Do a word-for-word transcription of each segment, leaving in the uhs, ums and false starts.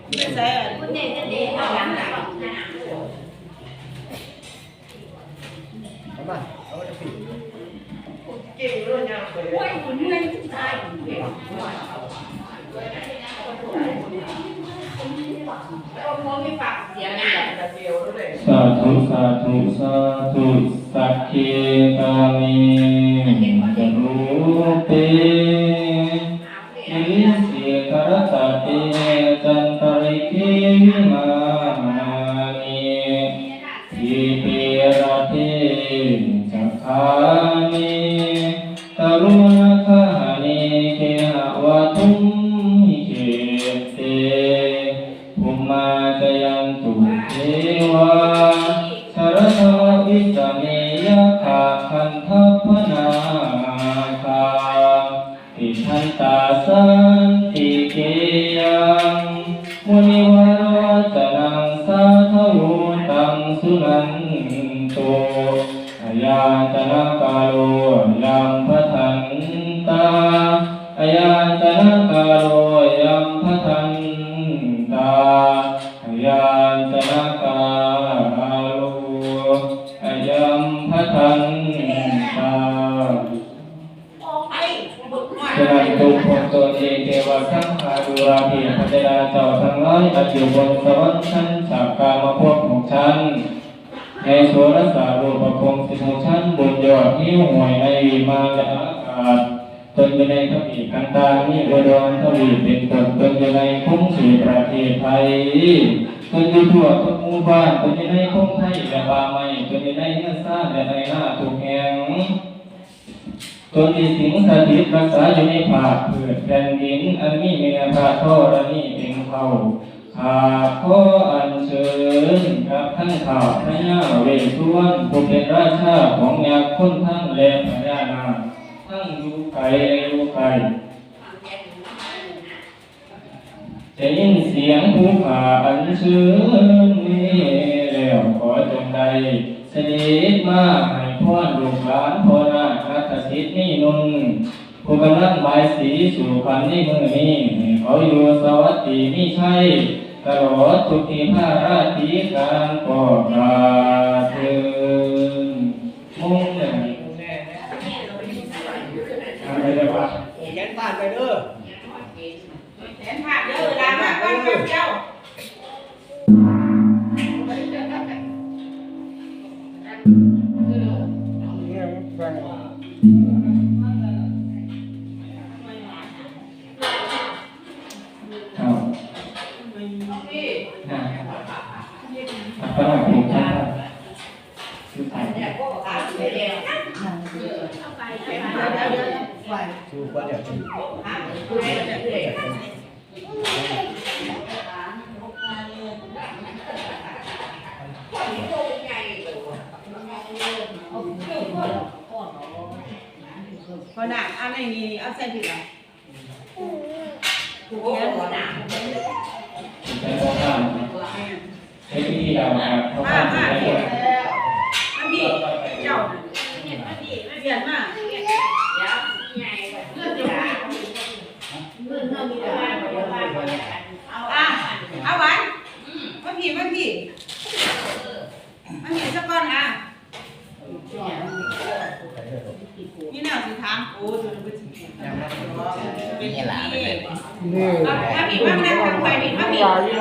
ไม่ใช่ เอามา เอาไปสิ สาธุ สาธุ สาธุ สักขีกามิงกรูปเป นิสิขารตะเตจันตริกขีวิมานิ ทีปีรเทจักขานิ ตรุณคหานิ เคหะวะทุมหิเขเต ภูมาจายันตุเทวา สรทวะวิสเมยักขะคันทัพพนาคา ติทันตาสันติเกยัง มุนิวรวัจนังสาทะโวตังสุนันตุ อายาจนะกาโล อยัมพทันตา อายาจนะกาโล อยัมพทันตา อายาจนะกาโล อยัมพทันตา ฉะนั้นทุกคนตนเองเทวสังขาดูราเทพเทวดาเจ้าทั้งหลายอันอยู่บนสวรรค์ชั้นสักกามภพหกชั้น ในโสรสารูปภพสิบหกชั้นบนยอดหิ้วห้วยในวิมานและอากาศ ตนอยู่ในทวีปต่างๆ มีอุดรทวีปเป็นต้น ตนอยู่ในกรุงเทพประเทศไทย ตนอยู่ทั่วทุกหมู่บ้าน ตนอยู่ในพงไพรและป่าไม้ ตนอยู่ในเฮือนซานและในนาทุกแห่ง ตนที่สิงสถิตรักษาอยู่ในภาคพื้นแผ่นดิน อันมีแม่พระธรณีเป็นเผ่า ข้าขออัญเชิญกับทั้งข้าพญาเวสสุวรรณ ผู้เป็นราชาของยักษ์คนทันและพญานาค ทั้งอยู่ไกลและอยู่ใกล้ ได้ยินเสียงผู้ข้าอัญเชิญนี้แล้ว ขอจงได้เสด็จมาให้พรลูกหลานพ่อนาคนัทสิทธิ์มีนุน ผู้กำลังบายสีสู่ขวัญในมื้อนี้ ให้เขาอยู่สวัสดีมีชัย ตลอดทุกที่พาราตรีการก็กราบเชิญ มุ่งหน้า อะไรวะ แขนต้านไปเด้อ แขนต้านเด้อ เวลามาก่อนแป๊บเดียว ครับ นะ อัปปะราชผูกพัน คือใคร คือคนเดียว พอหนัก เอาในนี้ เอาใส่ผิดเหรอ ผูกแขน เป็นพ่อข้าม เฮ็ดพิธีดาวนา พ่อข้าม มา มา ผูกแขน มาพี่ เจ้า มาพี่ มาเบียดมา เดี๋ยว เงินจะมา เงินเท่านี้ อ่ะ เอาหวาน มาพี่ มาพี่ มาพี่สักก้อนค่ะ มีแนวสิถาม โอ้ ตัวนี้เป็นสิ เป็นนี่ นี่ มาพี่ มานั่งทางไปนี่ มาพี่ มาพี่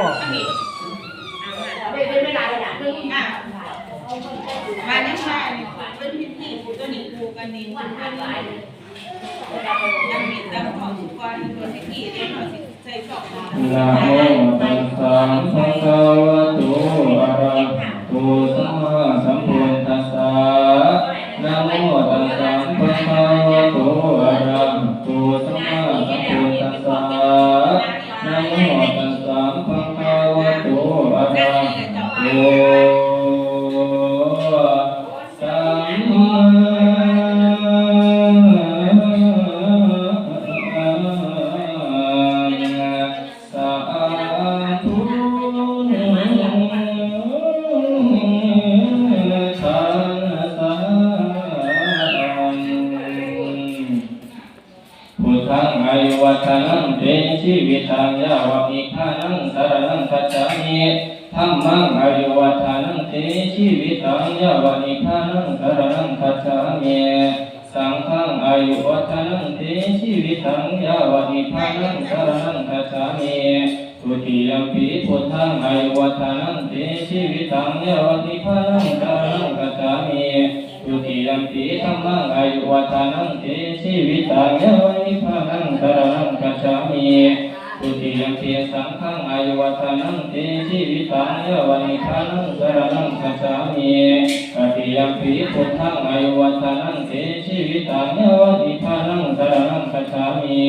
อ่ะ มานั่งมานี่ เป็นพิธี ตัวนี้ผูกกันนี่ นะโมตัสสะภะคะวะโต อะระหะโต สัมมาสัมพุทธัสสะ นะโมตัสสะภะคะวะโต อะระหะโต สัมมาสัมพุทธัสสะ นะโมตัสสะภะคะวะโต อะระหะโต สัมมาสัมพุทธัสสะ ชีวิตัง ยาวะนิพพานัง สรณังคัจฉามิ ธัมมัง อายุวัฒนัง เต ชีวิตัง ยาวะนิพพานัง สรณังคัจฉามิ สังฆัง อายุวัฒนัง เต ชีวิตัง ยาวะนิพพานัง สรณังคัจฉามิ ทุติยมปิ พุทธัง อายุวัฒนัง เต ชีวิตัง ยาวะนิพพานัง สรณังคัจฉามิ ทุติยมปิ ธัมมัง อายุวัฒนัง เต ชีวิตัง ยาวะนิพพานัง สรณังคัจฉามิ ทุติยมปิ สังฆัง อายุวัฒนัง เต ชีวิตัง ยาวะนิพพานัง สรณังคัจฉามิ ตติยมปิ พุทธัง อายุวัฒนัง เต ชีวิตัง ยาวะนิพพานัง สรณังคัจฉามิ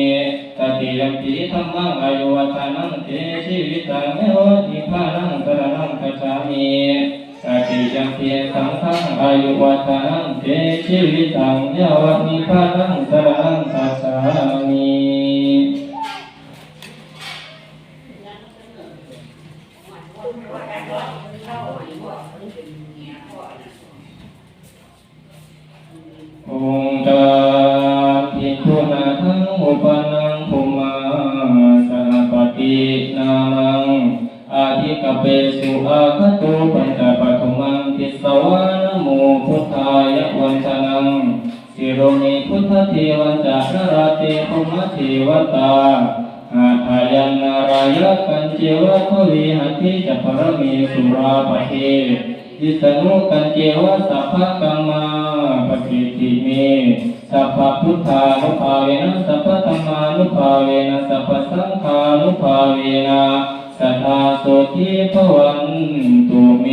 ตติยมปิ ธัมมัง อายุวัฒนัง เต ชีวิตัง ยาวะนิพพานัง สรณังคัจฉามิ ตติยมปิ สังฆัง อายุวัฒนัง เต ชีวิตัง ยาวะนิพพานัง สรณังคัจฉามิ องค์การ ภิกขุนาทัง อุปนัง ภูมา สหปฏินามัง อธิกเปสุ อาคตุ ปัญจปทุมัง ติสสวา นะโมพุทธายะ วันทนัง สิโรหิ พุทธเทวันจะ นราเต พรหมเทวตา หาทายันนารายะกัญเจวะ ทวีหันติจะ ปรเมสุราปะเท วิษณุกัญเจวะ สัพพะกัมมาปะสิทธิเม สัพพะพุทธานุภาเวนะ สัพพะธัมมานุภาเวนะ สัพพะสังฆานุภาเวนะ สะทาโสตถีภะวันตุเม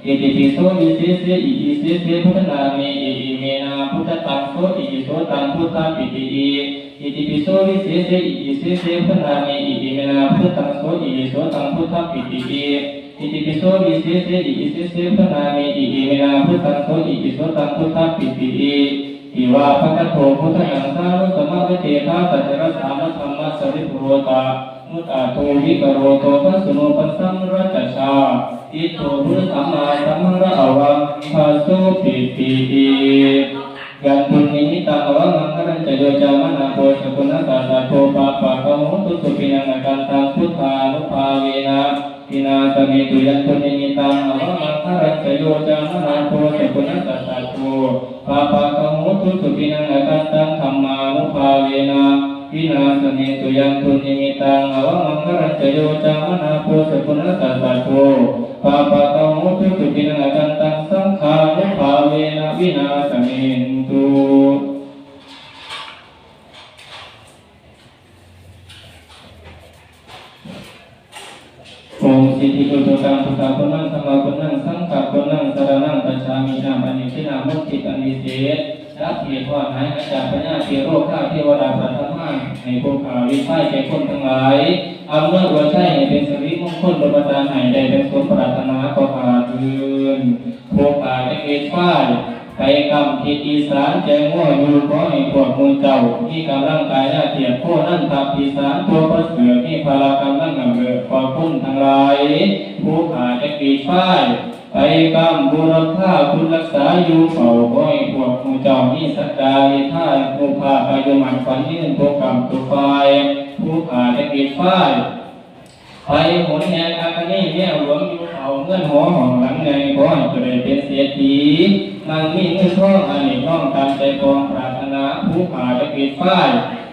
อิติปิโสวิเศษเส อิอิเสเส พุทธนาเม อิอิเมนะ พุทธตังโส อิอิโสตัง พุทธัมปิติ อิ อิติปิโสวิเศษเส อิอิเสเส พุทธนาเม อิอิเมนะ พุทธตังโส อิอิโสตัง พุทธัมปิติ อิ อิติปิโสวิเศษเส อิอิเสเส พุทธนาเม อิอิเมนะ พุทธตังโส อิอิโสตัง พุทธัมปิติ อิ อิวาภะคะโต พุทธนัง สานุสมะเวเททา สัจจรัสสานะธัมมะ สะริปุโรตา มุตตาโต วิกะโรโต ภัสสุโน ปัสสัมรัจจชา อิโต พุทธสัมมาสัมพังระอะวัง ภัสสุปิติ อิ ยันตุนนิมิตัง อวะมังคะรัญจะ โย จามะนาโพ สะกุณัสสะ สัตโธ ปาปะกะโหตุ สุปินัง อะกันตัง พุทธานุภาเวนะ วินาสะเมตุ ยันตุนนิมิตัง อวะมังคะรัญจะ โย จามะนาโพ สะกุณัสสะ สัตโธ ปาปะกะโหตุ สุปินัง อะกันตัง ธัมมานุภาเวนะ วินาสะเมตุ ยันตุนนิมิตัง อวะมังคะรัญจะ โย จามะนาโพ สะกุณัสสะ สัตโธ ปาปะกะโหตุ สุปินัง อะกันตัง สังฆานุภาเวนะ วินาสะเมตุ โอมสิทธิกุณโตตัง พุทธาคุณนัง ธัมมาคุณนัง สังฆาคุณนัง สะระณังคัจฉามิ น้ำอันนี้คือน้ำมนต์ทิพย์อันวิเศษ ดับเหตุร้อนหายหายจากพยาธิโรคาเทวดาประทานมาให้ผู้ข้าวิไชแก่คนทั้งหลาย อำนวยอวยชัยให้เป็นสิริมงคล ดลบันดาลให้ได้เป็นสมปรารถนาก็ข้าเทิน ผู้ข้าจะเกิดไฟ ไปกำทิศอีสานแจงงัวอยู่ ขอให้พวกหมู่เจ้า มีกำลังกายหน้าเทียบโพนันทะพิสารตัวประเสริฐ มีพละกำลังนำเลิศกว่าคนทั้งหลาย ผู้ข้าจะปีดไฟ ไปกำบุรพาคุณรักษาอยู่เฝ้า ขอให้พวกหมู่เจ้า มีสักดาลิธานุภาพ อายุมั่นขวัญยืน ตัวกำตัวไฟ ผู้ข้าจะปีดไฟ ไปหนแห่งอาคเนย์เมียหลวงอยู่เฝ้าเฮือนหอห้องหลังใหญ่ ขอให้เจ้าได้เป็นเศรษฐี มั่งมีเงินทองอาเนกน้องตามใจปองปรารถนา ผู้ข้าจะปิดไฟ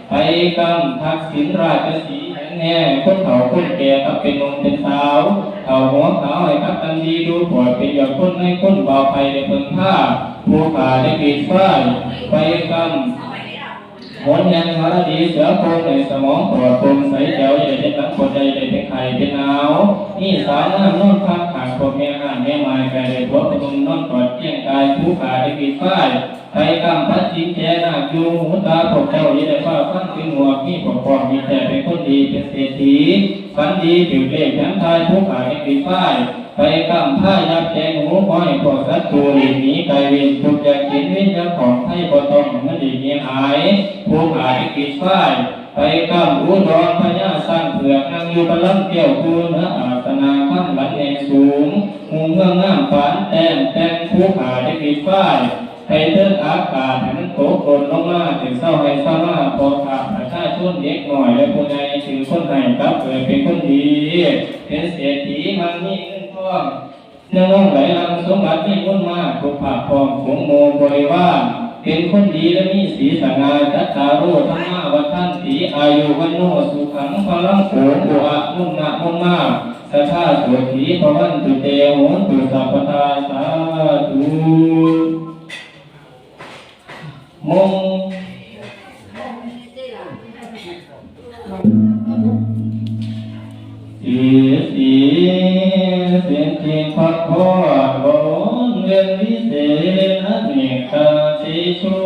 ไปกำทักษิณราชสีห์แห่งแน่ คนเฒ่าคนแก่กับเป็นหนุ่มเป็นสาว เฒ่าหัวขาวให้กับกันดีดูปวดเป็นยอดคนในคนบ่าวไพได้เพิ่งพา ผู้ข้าจะปิดไฟ ไปกำ หนแห่งหาดีเสือโคร่งในสมองปลอดโปร่งใสแจ๋ว อย่าได้เป็นหลังปวดใจ อย่าได้เป็นไข้เป็นหนาว นี่สาวงามนอนพักข้างพวกแม่ห้างแม่ไม้ไก่ได้ผัวเป็นหนุ่มนอนกอดเคียงกาย ผู้ข้าจะปิดไฟ ไปกำพัดสินแก่นาคอยู่หูตาพวกเจ้า อย่าได้ฟ้าฟังถึงหมวก มีปกป้องมีแต่เป็นคนดีเป็นเศรษฐี ฝันดีถือเลขแถมทาย ผู้ข้าจะปิดไฟ ไปกำพายับแกงหมู ขอให้พวกศัตรูหลีกหนีไกลเวร ทุกข์ยากเข็ญเวรยากของไทยบ่ต้องมันหลีกหนีหาย ผู้ข้าจะปิดไฟ ไปกำอุดรพญาช้างเผือก นั่งอยู่บัลลังก์แก้วคู่เหนืออาสนะ ข้างหลังแห่งสูง หมู่เมืองงามปานแต้มแต่ง ผู้ข้าจะปิดไฟ ไปเทิงอากาศให้มันตกหล่นลงมา ถึงเศร้าให้เศร้ามา พ่อข้าประชาชนเด็กน้อยและผู้ใหญ่ถือ คนให้กลับเกิดเป็นคนดี เป็นเศรษฐีมั่งมีเงินทอง เนืองนองไหลหลั่งสมบัติมีบุญมา ทุกภาคพร้อมฝูงหมู่บริวาร เป็นคนดีและมีศีลสง่า จัตตาโร ธัมมา วัฑฒันติ อายุ วัณโณ สุขัง พลัง โอ ภะ มุนนะ มุนนา สัทธา โสตถี ภะวันตุ เต โหนตุ สัพพะทา สาธุ มง สีสี สิทธิพระพรบวรเวียนวิเศษอเนกาสีชู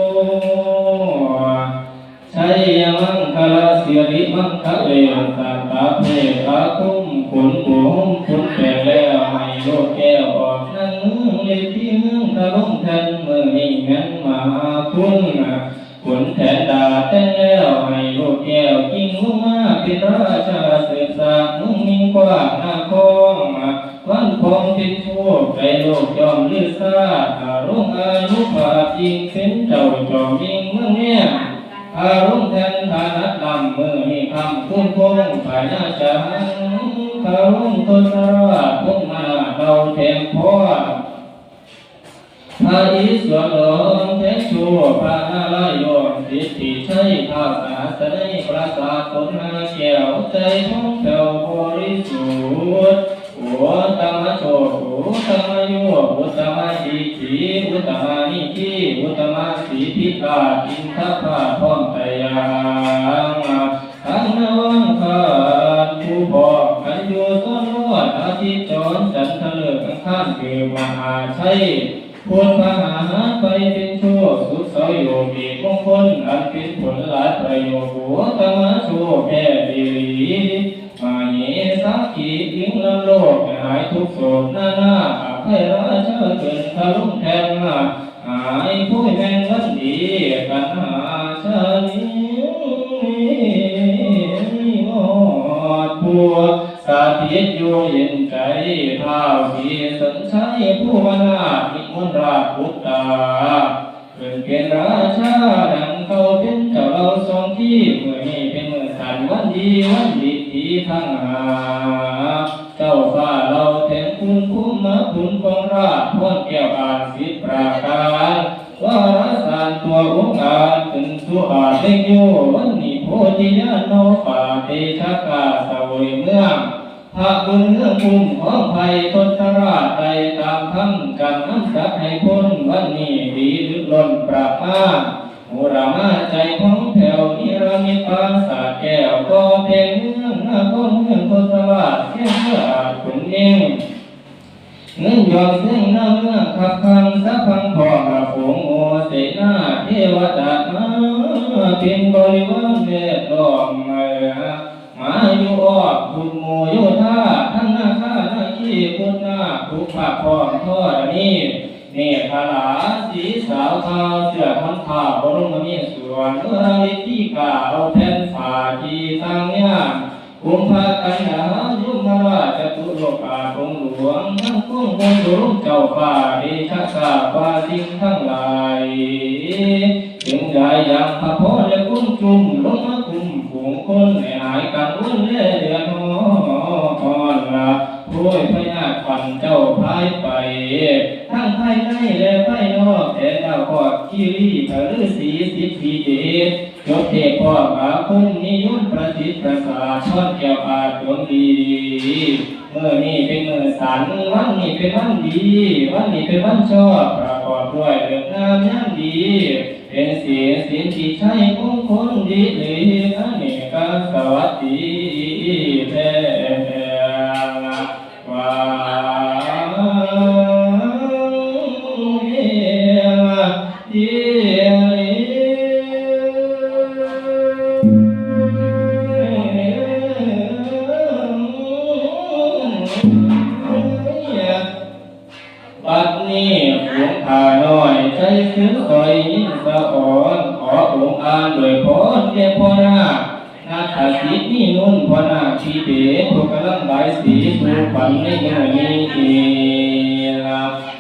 ชัยมังคลาสิริมังคเล สัตตาเพตาคุ้มขุนผู้หุ้มขุนแปดแล้ว ให้ลูกแก้วออกนั่งเมืองเลขที่เมืองทะลุงทัน เมืองนี้แม่นมหาคุณ ขุนแผนดาแต่งแล้วให้ลูกแก้วยิ่งลงมาเป็นราชาสืบสานมุ่งมิ่งกว้างหน้าคองวันพองเป็นโชคใจโลกยอมลือซาถ้าลงอายุภาพยิ่งเป็นเจ้าจอมยิ่งเมืองแง่ถ้าลงแทนฐานะดำมือให้คำคุณคงพญาจารย์ถ้าลงทศราชพงมาเราแทนพ่อ พระอิศวรหลวงแท้ชั่วพระนารายณ์สิทธิชัยท้าวสหัสไนยปราสาทสนหาแก้วใจของแผ้วบริสุทธิ์อุตตมโชคอุตตมโยคอุตตมสิทธิอุตตมานิธิอุตตมาสิทธิราชอินทพาพร้อมไตรยาง ทั้งนวังคารผู้พร้อมกันอยู่ซ้อนรอดอาทิตย์จรจันทร์ทะเลิกอังคารคือมหาชัยพุทธมหาหัตถ์ไปเป็นโชคสุขเสาโยกเอกมงคลอันเป็นผลหลายประโยชน์โหตมะโชคแก่ดีหลีมเหสักขีลิงลำโลกหายทุกข์โศกนานาอภัยราชาเกินทะลุงแทนมา หายผู้แห่งวันดีกันหาชาลีมอดผัวสถิตอยู่เย็นใจท้าวสีสันชัยผู้วนาถนิมนต์ราชบุตราขึ้นเป็นราชาดังเขาเป็นเจ้าเราสองที่เมื่อนี้เป็นเมื่อสันวันดีวันดีที่ทั้งหา เจ้าฟ้าเราแทนคุณภูมิมาคุณของราชพรแก้วอ่านสิบประการวารสารตัวองค์อาจขึ้นสู่อาจเล็กอยู่วันนี้โพธิญาณนอฝ่าเตชะกาสวยเมืองพระบุญเมืองคุ้มของไพทศราชได้ตามคำจังน้ำสักให้พ้นวันนี้ดีลึกล้นประมาณ อุรามาใจของแผ้วนิรมิตปราสาทแก้วก็เพ่งเมืองนครเมืองทศราชเสียงเพื่ออาจขุนเมืองเงินยอดเสียงหน้าเมืองขับคังสะพังพร้อมระฝูงโอเสนาเทวดามาเป็นบริวารแวดล้อม มาอยู่ออกทุกหมู่โยธาทั้งนาคานาคีพุทธนาคทุกภาคพร้อมทอดนี้เมขลาสีสาวขาวเสื้อพันผ้าบรมมีสวนเมื่อฤทธิกาเอาแผ่นผ้าที่สร้างย่างกุมภากันดายุมราชจตุโลกาคงหลวงทั้งปวงบนหลวงเจ้าฟ้าเดชะกาบาสิ่งทั้งหลาย ถึงยายยังพระพรและกุ้งจุ่มลงมาคุ้มฝูงคนให้หายกังวลและเดือดร้อนละโพยพญาขวัญเจ้าพายไป ทั้งภายในและภายนอกแต่ดาวกอดคีรีพระฤาษีสิบสี่เดชจดเทพพ่อขาคนนิยมประสิทธิ์ประสาททอดแก้วอาจดวงดี เมื่อนี้เป็นเมื่อสันวันนี้เป็นวันดี วันนี้เป็นวันชอบประกอบด้วยเรื่องงามยามดี เป็นศีลศีลที่ใช้มงคลดีหรืออเนกสวัสดีแท้ว่าดี บัดนี้หลวงข้าน้อยใช้ซื้อซอยยิ่งสะออน ขอองค์อาจโดยพรแก่พ่อนาคนัทสิทธิ์มีนุ่นพ่อนาคที่เดชผู้กำลังบายสีสู่ขวัญในเมื่อนี้เอง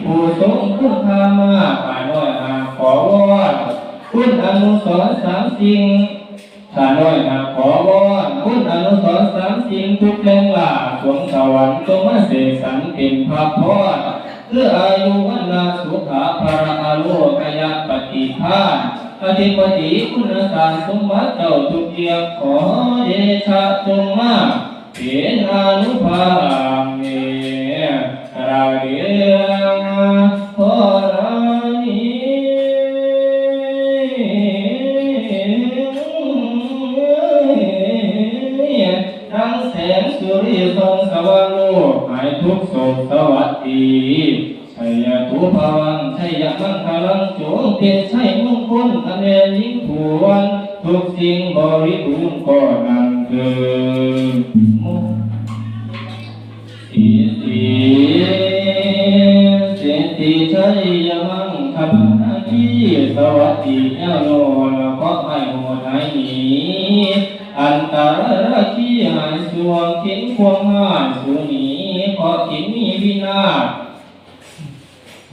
ผู้ทรงคุณค่ามากข้าน้อยหากขอวอนคุณอนุสรณ์สามสิ่งข้าน้อยหากขอวอน คุณอนุสรณ์สามสิ่งทุกแห่งลา สวงสวรรค์จงมาเสกสรรเป็นพระพร คืออายุ วรรณะ สุขะ พละ อโรคยะ ปฏิภาณ อธิปติคุณสารสมบัติเจ้าทุกเกียรติ ขอเดชะจงมา เป็นอานุภาพเมตตาเดืองธรณี ดังแสงสุริส่องสว่างโลก หายทุกข์โศกสวัสดี ชัยตุภวัง ชัยมังคลัง จงเป็นชัยมงคล อันแลยิ่งควร ทุกสิ่งบริบูรณ์ก็นั้นเทอญ สีสี สิทธิชัยมังคลานาที สวัสดียาวโลน เคราะห์ให้โหดหายหนี อันตรายราคีหายสวง ขินความหายสูหนี เคราะห์ขินมีวินาศ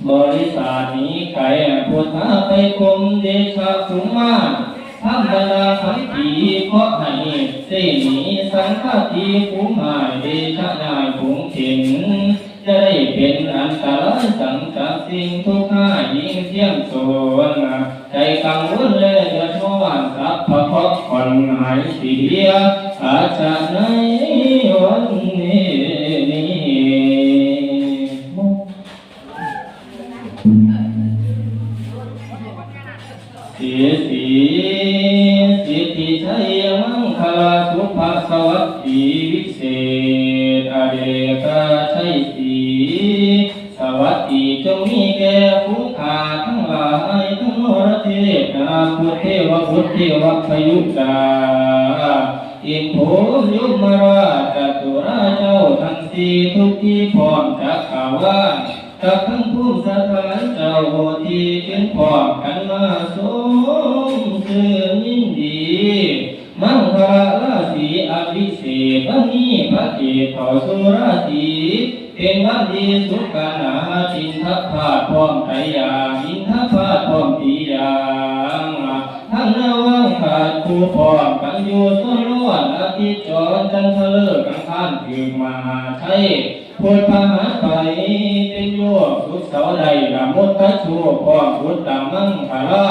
บริษัทนี้ไก่พุทธาไปคมเดชะสุมา ธรรมดาขันตีเคราะห์ให้เสนีสังฆาตีผู้หายเดชะนายผงเข็น จะได้เป็นอันตรายสังจากสิ่งทุกข์หายยิ่งเสี้ยมโสน ใจกังวลและเดือดร้อนสัพพะเคราะห์ผ่อนหายเสีย อาจจะในวันนี้ สีสี สิทธิชัยมังคลาสุภาสวัสดีวิเศษ อเดกาชัยสี สวัสดีจงมีแก่ผู้ข้าทั้งหลายทั้งนรเทพนาคุเทวบุตรเทวพยุตา อินโพมยมราชจตุราเจ้าทั้งสี่ทุกที่พร้อมจักรวาล กับทั้งผู้สถานเจ้าที่จึงพร้อมกันมาสมชื่นยินดี มังคลาราศีอันวิเศษ วันนี้พระเอกเข้าสู่ราศี เป็นวันดีสุขนาจินทพาตพร้อมไตรยา อินทพาตพร้อมตียาง ทั้งนาวังขาดคู่พร้อมกันอยู่ส่วนล้วนอาทิตย์จรจันทร์ทะเลิกอังคารถืกมหาชัย พุทธหัสไปเป็นโยกสุขเสาร์ได้ละมุตตะโชคพร้อมพุทธมังคลา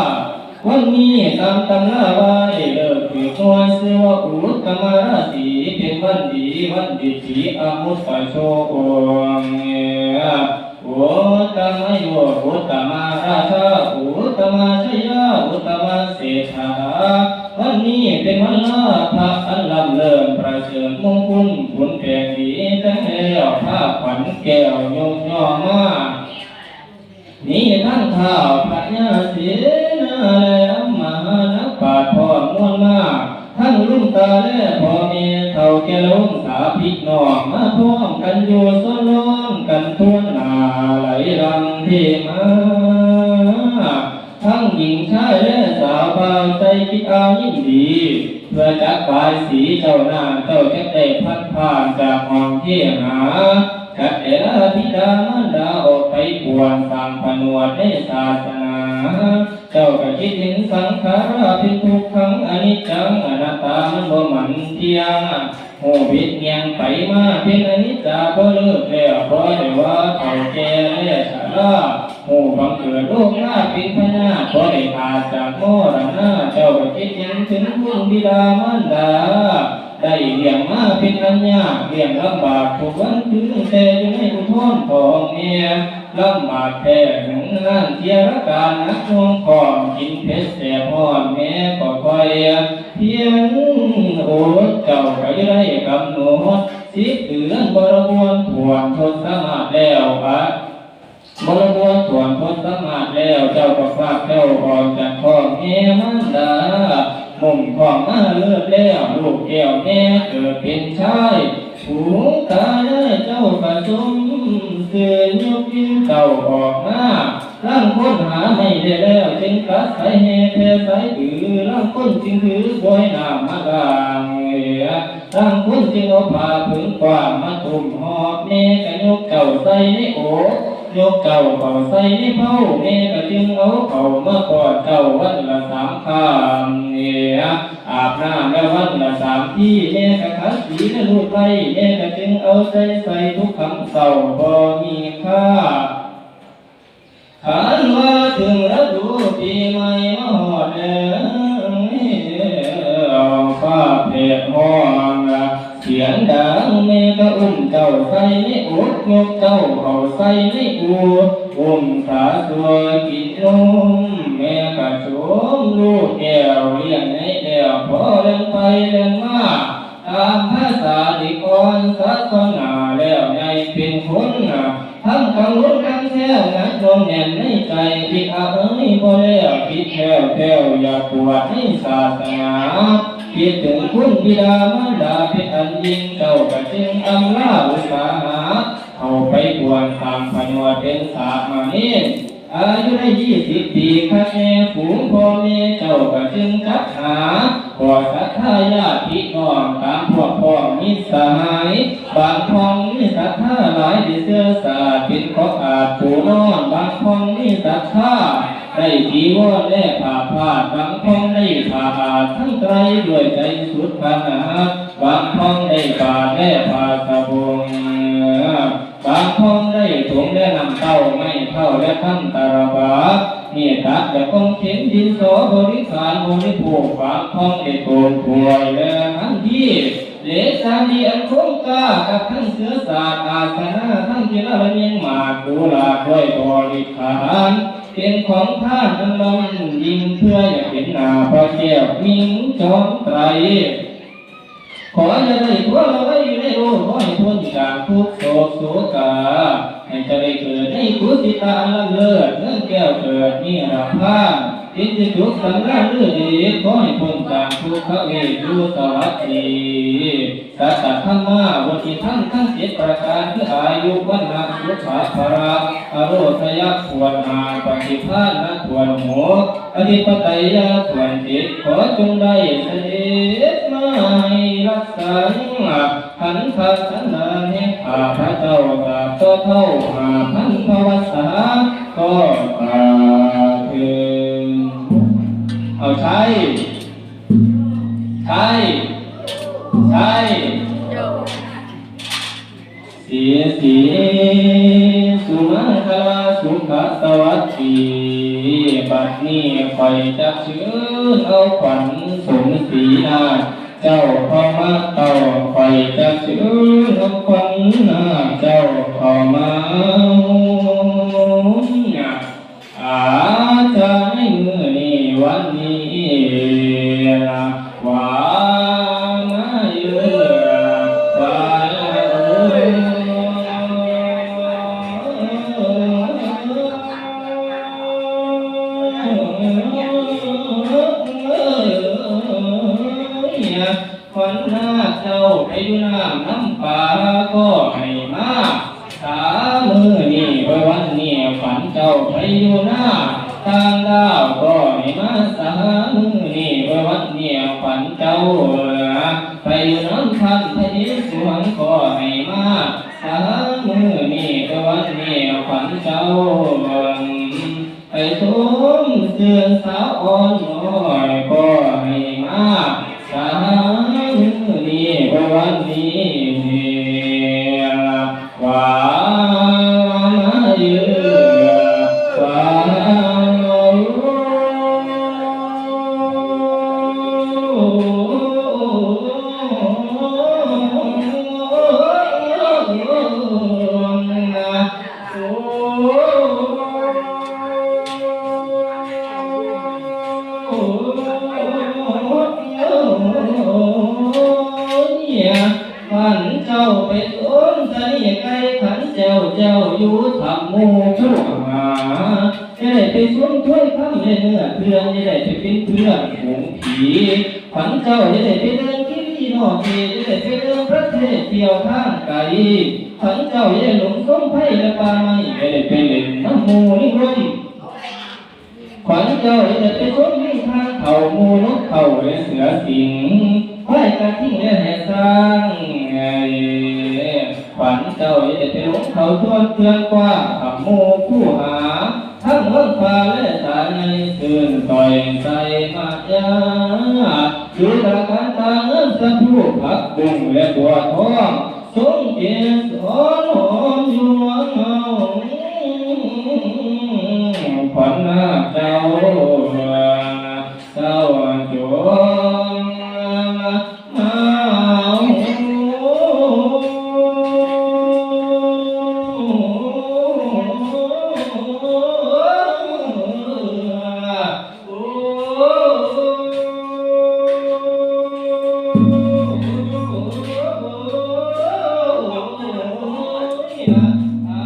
วันนี้ตามตำราว่าได้เลิกถือหวยชื่อว่าอุตตมราศีเป็นวันดีวันดีสีอมุตตะโชคองค์ อุตตมโย อุตตมาราชา อุตตมาชยา อุตตมาเศรษฐา วันนี้เป็นวันลาภะอันล้ำเลิศประเสริฐมงคลผลแปลงดีแต่งแล้วผ้าขวัญแก้วยกย่อมา มีทั้งท้าวพญาเสนาและมหานักปราชญ์พร้อมมวลมา ทั้งลุงตาและพ่อแม่เฒ่าแก่ลงสาพี่น้องมาพร้อมกันอยู่ซ้อนร้อนกันทั่วหน้าไหลหลั่งเทมา ทั้งหญิงชายและสาวบ่าวใจคิดอายินดี เพื่อจักบายสีเจ้าหน้าเจ้าจักได้พัดผ่านจากห้องที่หา จักได้ลาบิดามารดาออกไปบวชสร้างผนวดในศาสนา เจ้าก็คิดเห็นสังขาราเป็นทุกขังอนิจจังอนัตตามันบ่หมั่นเที่ยง หูบิดเงียงไปมาเป็นอนิจจาบ่เลิกแล้วบ่ได้ว่าเฒ่าแก่และชรา หูบังเกิดโรคราเป็นพยาธิบ่ได้ขาดจากมรณะ เจ้าก็คิดเห็นถึงคุณบิดามารดา ได้เลี้ยงมาเป็นอันยากเลี้ยงลำบากทุกวันคืนแต่อยู่ในอุทรท้องแม่ ลำบากแท้หนึ่งงานเสียละการหนักหน่วงพร้อมกินเผ็ดแสบร้อนแม่ก็คอยเพียรอดเจ้าก็ได้กำหนดสิบเดือนบริบูรณ์ถ้วนทนสามารถแล้วอะ บริบูรณ์ถ้วนทนสามารถแล้วเจ้าก็พรากเจ้าออกจากท้องแม่มารดา หม่มท้องมาเลิศแล้วลูกแก้วแม่เกิดเป็นชาย ผู้ตายายเจ้าก็สมซื่นยกยิ้มเจ้าออกมา ร่างค้นหาไม่ได้แล้วจึงตัดสายแห่แพร่สายถือ ร่างค้นจึงถือบวยน้ำมาล้างเหลือ ร่างค้นจึงเอาผ้าผืนกว้างมาตุ้มหอบแม่ก็ยกเจ้าใส่ในอก ยกเจ้าเข้าใส่ในเผา แม่ก็จึงเอาเข้ามาป้อนเจ้าวันละสามคำเนี่ย อาบน้ำแล้ววันละสามที แม่ก็ขัดสีและลูบไล้ แม่ก็จึงเอาใจใส่ทุกคำเศร้าบ่มีค่า คันว่าถึงฤดูปีใหม่มาฮอดแล้ว ฟ้าแผดฮ้อง เสียงดัง แม่ก็อุ้มเจ้าใส่ในอก ยกเจ้าเข้าใส่ในอู่ อุ้มสาสัวกินนม แม่ก็โจมลูกแก้วเลี้ยงในแก้ว พอเล่นไปเล่นมา ตามภาษาเด็กอ่อน ศาสนาแล้วใหญ่เป็นคน ทั้งกังวลทั้งแซว หนักหน่วงแน่นในใจ ผิดอภัยบ่แล้ว ผิดแท้แท้อย่าปวดในศาสนา คิดถึงคุณบิดามารดาเป็นอันยิ่ง เจ้าก็จึงอำลาอุตสาหะ เข้าไปบวชสร้างผนวดเป็นสามเณร อายุได้ยี่สิบปี คันแม่ฝูงพ่อแม่เจ้าก็จึงจัดหา ขอศรัทธาญาติพี่น้อง ตามพวกพ้องมิตรสหาย บางพ้องมีศรัทธาหลายได้เสื้อสาดเป็นของอาบปูนอน บางพ้องมีศรัทธาได้จีวรและผ้าพาด บางพ้องได้ผ้าอาบทั้งไตรด้วยใจสุดขนาด บางพ้องได้บาตรและผ้าสบง บางพ้องได้ถุงและน้ำเต้า ไม้เท้าและคันตะละบา มีดตัดและกองเข็ม ดินสอบริขารบริโภค บางพ้องได้โกนถ้วยและคันที เหล็กสาลีอันคมกล้า กับทั้งเสื้อสาด อาสนะทั้งกีฬาและเมียงหมาก ดูหลากด้วยบริขาร เป็นของทานอันล้ำยิ่ง เพื่ออยากเห็นหน้าพระแก้วมิ่งจอมไตร ขออย่าได้ทั่วละไว้อยู่ในโลก ขอให้พ้นจากทุกข์โศกโศกา ให้เจ้าได้เกิดในกุสิตาอันล้ำเลิศ เมืองแก้วเกิดนิรพาน เป็นที่สุขสำราญเลิศเดช ขอให้พ้นจากทุกขเวทอยู่สวัสดี สัตตธรรมาวุฒิธรรมทั้งเจ็ดประการ คืออายุ วรรณะ สุขะ พละ อโรชยะ ถ้วนห้า ปฏิภาณะ ถ้วนหก อธิปไตยะ ถ้วนเจ็ด ขอจงได้เสด็จมาให้รักษาขันธสันดานแห่งข้าพเจ้า ตราบต่อเท่าห้าพันพวัสสาก็ตราบเถิด เอาใช้ ใช้ ใช้ สีสี สุมังคลาสุขสวัสดี บัดนี้ข้อยจักเชิญเอาขวัญสมศรีนาคเจ้าเข้ามาเต้า ข้อยจักเชิญเอาขวัญนาคเจ้าเข้ามา อาจารย์ในมื้อนี้วันนี้ ว่ามาเยือนว่าเอ้ย ขวัญนาคเจ้าไปอยู่น้ำน้ำปลาก็ให้มา สามื้อนี้ไว้วันนี้ขวัญเจ้าไปอยู่หน้า ต่างดาวก็ให้มา สามื้อนี้ไว้วันนี้ขวัญเจ้า ไปอยู่น้ำท่านพระอิศวรก็ให้มา สามื้อนี้ไว้วันนี้ขวัญเจ้า ไปชมเสื่อนสาวอ่อนน้อยก็ให้มา สามื้อนี้วันนี้ว่ามาเยือว่า ขันเจ้าไปสนสนิทไกล ขันเจ้าเจ้าอยู่ถ้ำหมู่ผู้หา จะได้ไปสนถ้วยคำในเนื้อเพื่อน จะได้ไปเป็นเพื่อนของผี ขันเจ้าจะได้ไปเดินที่นี่นอกเขต จะได้ไปเดินประเทศเที่ยวทางไกล ขันเจ้าจะได้หลงสมไพและป่าไม้ จะได้ไปเล่นน้ำหมู่ในร่ม ขวัญเจ้าอย่าได้ไปชมนิทานเขาหมู่นกเขาและเสือสิงห์ ควายกระทิงและแหสร้าง ขวัญเจ้าอย่าได้ไปหลง เขาทวนเทือนกว้าง ธรรมหมู่ผู้หา ทั้งเมืองป่าและสาในซื่นต่อยใสมายา คือตาการตาเงินสะพูผักบุ้งและบัวทอง ทรงเกสรหอมอยู่เมืองเฮา ขวัญนาคเจ้า เจ้าจงมา อา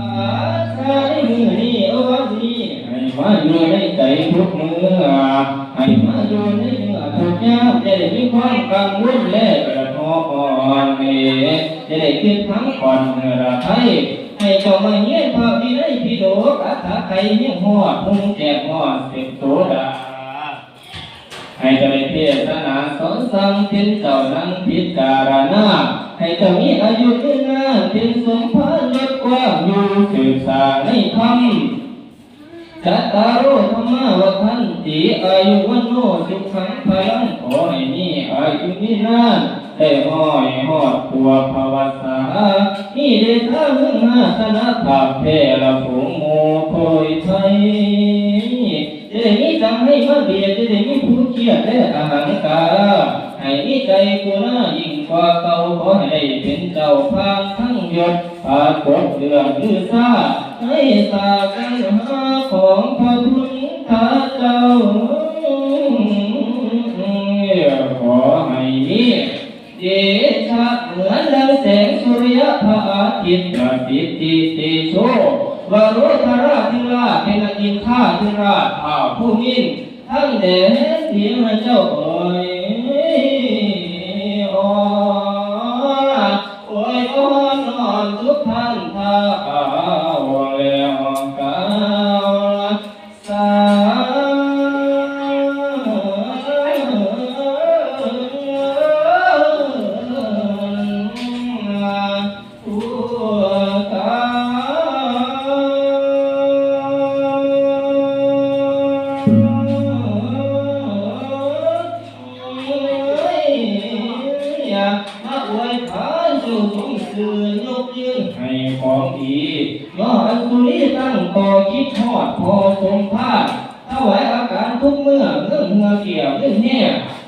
สาในมื้อนี้ โอ้ วันนี้ ให้มาอยู่ในใจทุกมื้อ ให้มาอยู่ในเมื่อทุกยาม จะได้มีความกังวลและเดือดร้อน จะได้คิดทั้งผ่อนเหื่อไทย ให้เจ้ามาเฮียนพระวินัยปิฎก อัฏฐะไขเฮียงฮอด พุงแจกฮอดเส้นโสดา ให้เจ้าได้เทศนาสอนสั่ง เป็นเจ้านั่งพิจารณา ให้เจ้ามีอายุยืนนาน เป็นสมภารยศกว้างอยู่ สืบสานในธรรม จัตตาโร ธัมมา วัฑฒันติ อายุ วัณโณ สุขัง พลัง ขอให้มีอายุยืนนาน ได้ฮ้อยฮอดขวบพรรษา มีเดชะเฮืองฮาสนภาพแผ่ละฝูงหมู่โพยไทย จะได้มีจังให้มาเบียด จะได้มีผู้เคียดและอหังการา ให้มีใจกรุณายิ่งกว่าเก่า ขอให้ได้เป็นเจ้าพานทั้งยศ ปรากฏเรื่องลือซา ให้สากันหาของพระพุทธเจ้า ขอให้มีเดชะเหมือนดังแสงสุริยะพระอาทิตย์ ประสิทธิเตโช วโรธราธิราช เป็นอินทราธิราช ท้าวภูมินทร์ ทั้งแดนดินเจ้าเอ๋ย โอ้ย โอ้ย โอ้ย นอนทุกท่านท้าวแล้วกล่าวสาธุ มาอวยพรสู่สมซื่อนยกยืนให้ของดี ย้อนอันสุรีตั้งต่อคิดฮอดพอสมภาค ถวายอาการทุกเมื่อเรื่องเหือเกี่ยวเรื่องแห่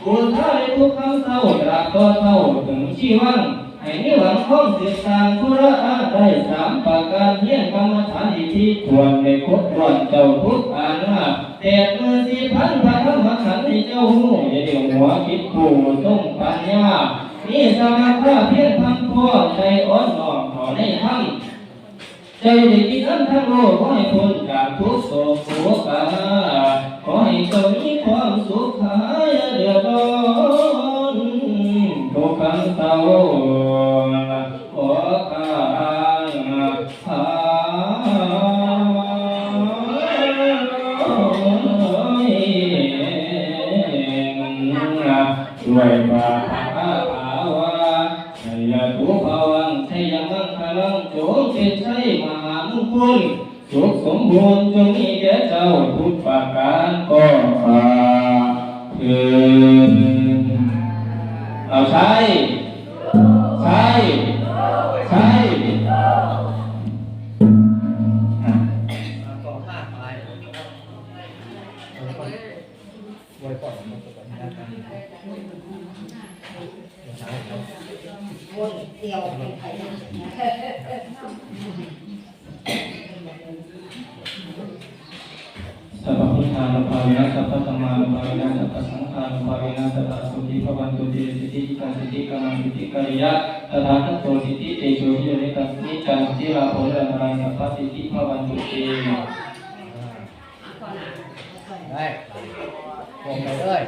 บูชาในทุกคำเศร้าตราบต่อเศร้าถึงชีวัน ให้มีหวังคล้องสืบสานธุระอ้างได้สามประการ เพียงกรรมฐานอิทธิควรในครบถ้วนเจ้าทุกอาณาแปดหมื่นสี่พันพระธรรมขันธ์ให้เจ้าหู้อย่าเดี่ยวหัวคิดผู้ทรงปัญญา มีสมาธิเพียงพันพอใจอ่อนน้อมขอในธรรม ใจได้กินอันทั้งโลกขอให้พ้นจากทุกข์โศกโศกา ขอให้เจ้ามีความสุขหายเดือดร้อนทุกข์ขังเศร้า ขอข้าพา ด้วยบาทาภาวา ชัยยะตุภาวัง ชัยยะมังคลัง จงเป็นชัยมหามงคล สุขสมบูรณ์จงมีแก่เจ้าทุกประการก็เถิด เอาใช่ ใช่ ใช่ Sabbabuddhānubhāvena sabbadhammānubhāvena sabbasaṅghānubhāvena sadā sotthī bhavantu te. Siddhikiccaṃ siddhikammaṃ siddhikāriyā tathāgato siddhitejo viyo nittam siddhiccālaṃ siddhilābho nirantaraṃ sabbasiddhī bhavantu te. ได้ บอกไปเลย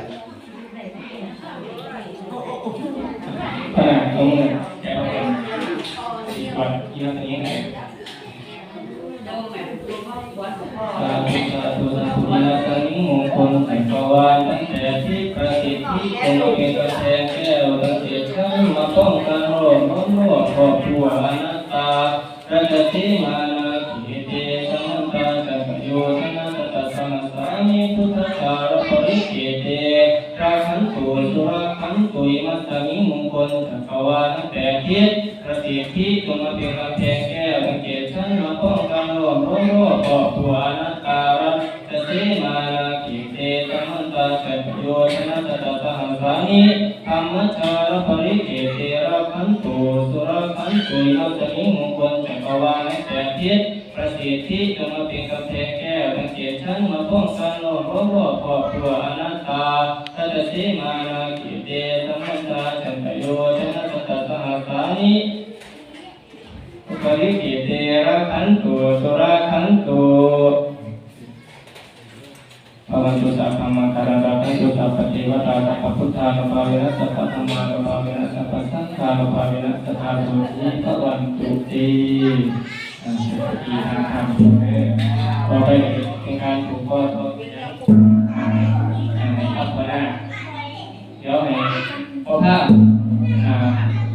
ขนาดตรงเลย แต่ว่าเป็นก่อนที่เราจะเลี้ยงไง สาธุ สาธุ สาธุ สาธุ สาธุ มงคลจักรวาลตั้งแต่ทิศประสิทธิคงเป็นกำแพงแก้วตั้งแต่ชั้นมาป้องกันโลกน้อมรอบครอบครัวอาณา Rajasīmā nāgā khette samantā cakkhuyojanasatasahassāni, buddhajālaparikkhette rakkhantu surakkhantu. Imasmiṃ maṅgalacakkaṃ ทั้งแปดทิศ ประสิทธิจงมาเป็นกำแพงแก้วทั้งเจ็ดชั้น มาป้องกันล้อมรอบรอบครอบครัวอนัตตา Rajasīmā nāgā khette samantā cakkhuyojanasatasahassāni, dhammajālaparikkhette rakkhantu surakkhantu. Imasmiṃ maṅgalacakkaṃ ทั้งแปดทิศ ประสิทธิจงมาเป็นกำแพงแก้วทั้งเจ็ดชั้น มาป้องกันล้อมรอบรอบครอบครัวอนัตตา Rajasīmā nāgā khette samantā cakkhuyojanasatasahassāni, parikkhette rakkhantu surakkhantu. Bhavantu sabbamaṅgalaṃ, rakkhantu sabbadevatā, sabbabuddhānubhāvena, sabbadhammānubhāvena, sabbasaṅghānubhāvena, sadā sotthī bhavantu te. อ่า สวัสดีทางธรรมเด้อ ต่อไปเป็นการผูกข้อต่อ อ่า ครับ หัวหน้า เดี๋ยวให้พ่อภาพ อ่า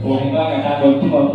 ผูกให้ว่าอาจารย์โดนทุกคน